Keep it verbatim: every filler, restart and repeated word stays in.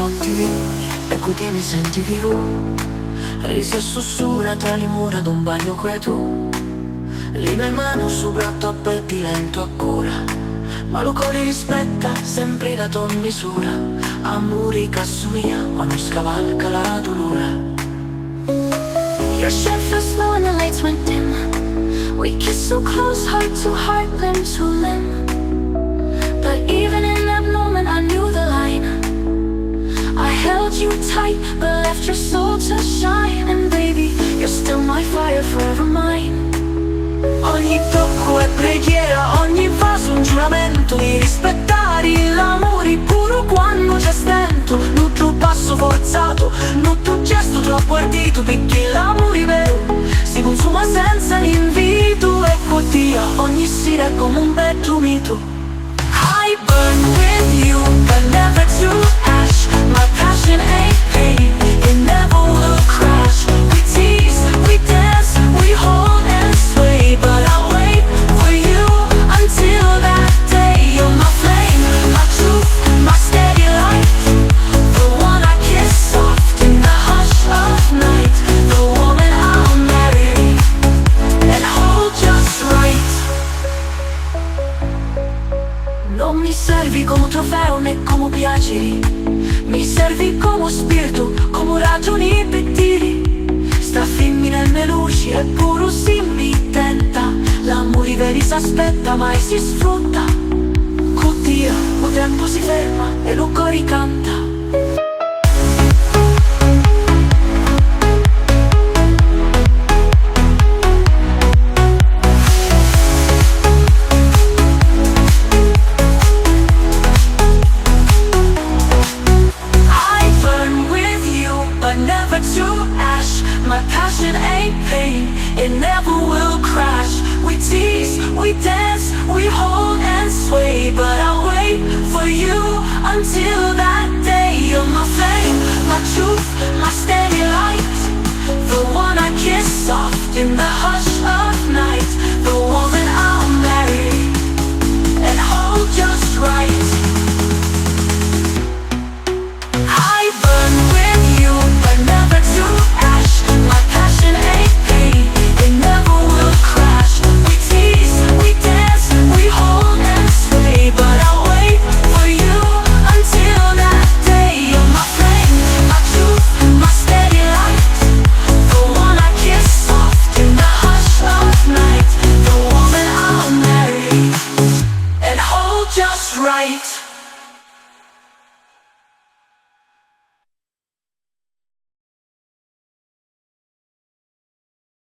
Ti vidi e cu ti mi senti vivu. Risi e sussura tra li mura d'un bagnu quetu. Li me manu supra a to pettu lentu a cura. Ma lu cori rispetta sempri la to misura. Amuri ca sumia quannu scavalca la dulura. Your shirt fell slow and the lights went dim. We kissed so close, heart to heart, limb to limb. But even in that moment, I knew the line. I held you tight, but left your soul to shine. And baby, you're still my fire, forever mine. Ogni toccu è preghiera, ogni vasu un giuramentu di rispettari l'amuri puru quannu c'è stentu. Nuddu passu forzatu, nuddu gestu troppu arditu, picchì l'amuri veru si cunsuma senza l'invitu. E cu tia ogni sira è comu un beddu mitu. I burn with you, but never to ash. My passion ain't pain, it never will crash. We tease, we dance, we hold and sway, but I wait for you until that day. You're my flame, my truth, my steady light, the one I kiss soft in the hush of night, the woman I'll marry and hold just right. Non mi servi comu trofeu né comu piaciri, mi servi comu spirtu, comu ragiuni pi diri. Sta fimmina è me luci, e puru si mi tenta, l'amuri veri s'aspetta, mai si sfrutta. Cu tia u tempu si ferma e lu cori canta. I burn with you, but never to ash. My passion ain't pain, it never will crash. We tease, we dance, we hold and sway, but I'll wait for you until that day. You're my flame, my truth, my steady light, the one I kiss soft in the hush of night, the woman I'll marry and hold just right. I burn with you, but never to ash. My passion ain't pain, it never will crash. We tease, we dance, we hold and sway, but I'll wait for you until that day. You're my flame, my truth, my steady light, the one I kiss soft in the hush of night, the woman I'll marry and hold just right.